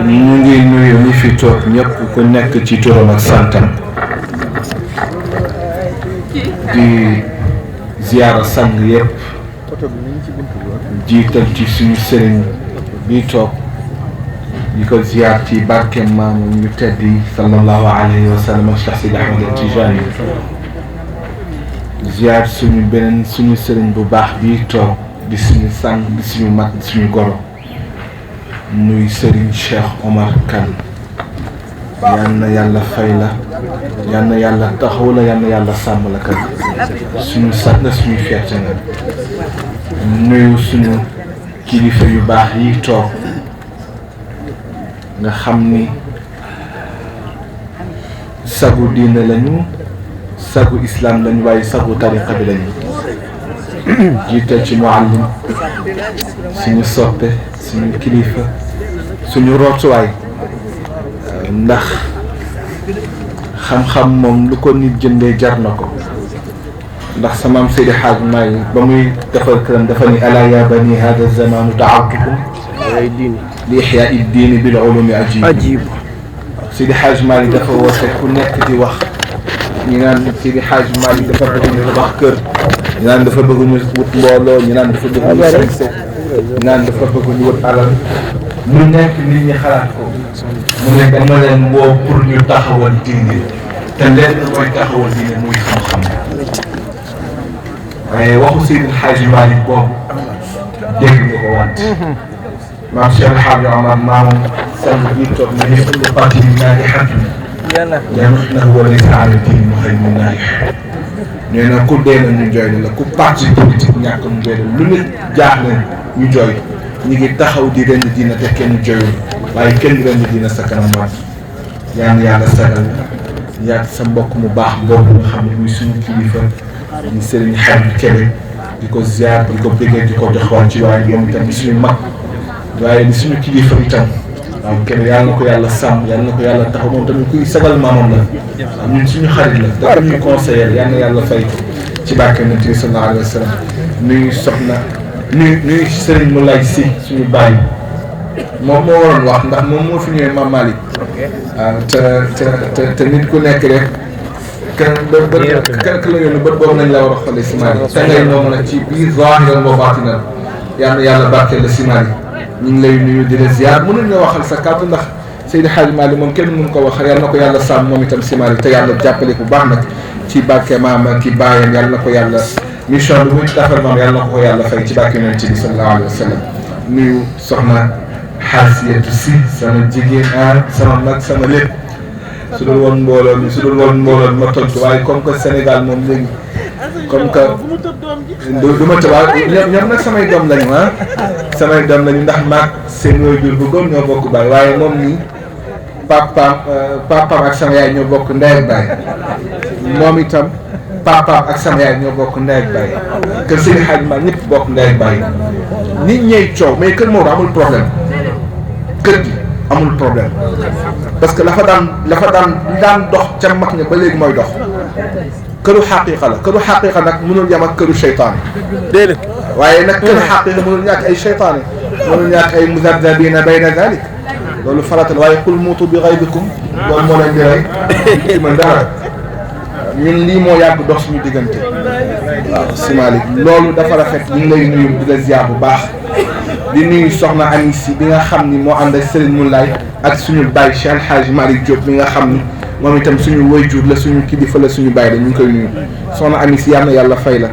ñu ngi nuyu ñi fi toog ñëpp ku nekk ci turam ak santam di ziyaara sang yëpp jiital ci suñu sëriñ bi toog di ko ziyaar ci barkeem maamam ñu tedd yi sallallahu alayhi wa sallam Cheikh Sidi Ahmed Tijani ziyaar suñu sëriñ bu baax bi toog di suñu sang di suñu mag di suñu goro muy Serigne Cheikh Omar Kane yal na yàlla fay la yal na yàlla taxaw la yal na yàlla sàmm la kan suñu sat na suñu fierté nga nuyu suñu kilifa yu baax yi toog nga xam ni sagu diine lañu sagu islam lañu waaye sagu tariqa bi lañu jiital ci muallim suñu soppe suñu kilifa suñu rootuwaay ndax xam-xam moom lu ko nit jëndee jar na ko ndax sa maam Seydi Hadj Maalik ba muy defal këram dafa ni alaa yaa bani hada zamanu daawtukum li ihyaa diini bil ulumi ajib Seydi Hadj Maalik dafa woote ku nekk di wax ñu naan Seydi Hadj Maalik dafa bëgg ñu tabax kër ñu naan dafa bëgg ñu wut mbooloo ñu naan dafa bëgg ñu sañse ñu naan dafa bëgg ñu wut alal mu nekk nit ñi xalaat ko mu ne dama leen woo pour ñu taxawal diine te lenn mooy taxawal diine muy xam-xam waaye waxu Seydi Hadji Malick boobu dégg nga ko want maam Cheikh El Hadji Omar maamam sang bii toog na ñu ënd parti bi naa di xatu na wala si àll diine mu xëy mu naay nee na ku dee na ñu jooy la ku parti politique ñàkk mu jooy la lu nit jaaxle ñu jooy ñu ngi taxaw di rend diina te kenn joyul waaye kenn rend diina sa kanam waat yaan yàlla sagal yaag sa mbokk mu baax boobu nga xam ne muy suñu kilifa di Serigne Habib Kébé di ko ziar di ko bëggee di ko jox waat ci waaye moom itam di suñu mag waaye di suñu kilifa itam waaw Kébé yàlla na ko yàlla sàmm yàlla na ko yàlla taxaw moom tamit kuy sagal maamam la waaw ñun suñu xarit la dafa ñuy conseiller yàlla na yàlla fay ko ci barke Nabi sallallahu alayhi wa sallam nuyu soxna nuyu Serigne Moulay Sy suñu bàyyi moom moo waroon wax ndax moom moo fi ñëwee Mame Malick waaw te nit ku nekk rek kenn la yoonu bët boobu nañ la war a xoolee si Malick te ngay moom nag ci biir zaahiran wa baatinan yal na yàlla barkeel la si Malick ñu ngi lay nuyu di la ziar mënuñ nga waxal sa kàddu ndax Seydi Hadji Malick moom kenn mënu ko wax yal na ko yàlla sàmm moom itam si Malick te yàlla jàppale bu baax nag ci barke maama ki bàyyam yal na ko yàlla mission bi muy defar moom yàlla na ko yàlla fay ci barke Yonent bi sallallahu alayhi wa sallam nuyu soxna Xaasiyatu Si sama jigéen sama mag sama lépp su dul woon mbooloo mi ma tontu waaye comme que Sénégal moom léegi comme que du ma tëbaat ñoom nag samay doom lañu samay doom lañu ndax maag seen waajur bu góor ñoo bokk baay waaye moom nii papaam ak sama yaay ñoo bokk ndey ak baay moom itam papaam ak sama yaay ñoo bokk ndey ak baay kër Seydi Hadji Malick ñëpp bokk ndey ak baay nit ñey coow mais kër Maodo amul problème kër gi amul problème parce que la fa daan dox ca mag ña ba léegi mooy dox këru xaqiqa la këru xaqiqa nag mënul yem ak këru seytaane déedéet waaye nag këru xaqiqa mënul ñàkk ay seytaane mënul ñàkk ay muzabzabina bayna dalik loolu farata la waaye qul muutu bi ghaybikum loolu moo leen di rey ci mën dara ñun lii moo yàgg dox suñu diggante waaw si Malick loolu dafa rafet ñu ngi lay nuyu di la ziar bu baax di nuyu soxna Ami Si bi nga xam ni moo ànd ak Serigne Moulay ak suñu baay Cheikh El Hadji Malick Diop bi nga xam ni moom itam suñu wayjur la suñu kilifa la suñu baay la ñu ngi koy nuyu soxna Ami Si yal na yàlla fay la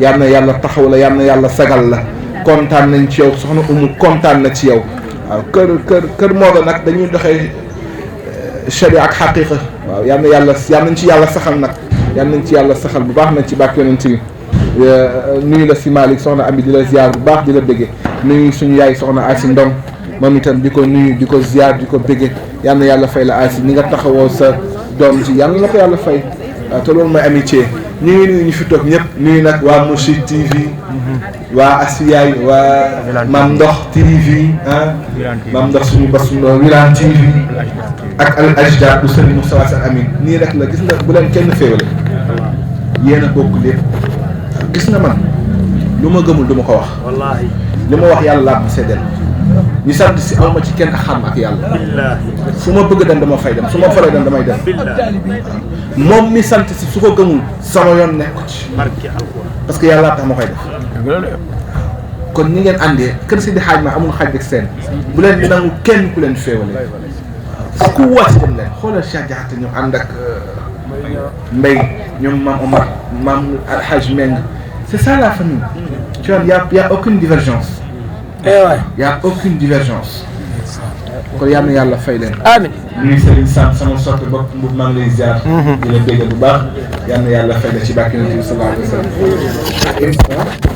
yal na yàlla taxaw la yal na yàlla sagal la kontaan nañ ci yow soxna Umu kontaan na ci yow waaw kër Maodo nag dañuy doxee sharia ak xaqiqa waaw yal nañ ci yàlla saxal nag yal nañ ci yàlla saxal bu baax nañ ci barke Yonent bi nuyu la si Malick soxna Ami di la ziar bu baax di la bëggee nuyu suñu yaay soxna Asi Ndong moom itam di ko nuyu di ko ziar di ko bëggee yal na yàlla fay la Asi ni nga taxawoo sa doom ji yal na ko yàlla fay waaw te loolu mooy amitié ñu ngi nuyu ñu fi toog ñëpp nuyu nag waa Mourchid TV waa Asfiyaay waa Mam Ndox TV Mam Ndox suñu bas suñu Wilane TV ak Al Ajdad bu Serigne Moustapha Sy Amin nii rek la gis nga bu leen kenn féewale yéen a bokk lépp gis nga man lu ma gëmul du ma ko wax li ma wax yàlla laa ko seddeel ñu sant si awma ci kenn xam ak yàlla fu ma bëgg dem dama fay dem su ma faree dem damay dem moom mi sant si su ko gëmul sama yoon nekku ci parce que yàlla tax ma koy def kon ñi ngeen àndee kër si di xaaj ma amul xaaj ak seen bu leen di nangu kenn ku leen féewale ku wàcc dem leen xoolal Cheikh Diakhaté ñu ànd ak Mbaye ñoom Mame Omar Mame Alhaj Meng c'est ça la famille tu vois y a aucune divergence y a aucune divergence kon yal na yàlla fay leen amiin ñuy Serigne Sam sama soppe bopp mbub maa ngi lay ziar di la dégg bu baax yal na yàlla fay la ci bàkki Yonent bi sallallahu alayhi wa sallam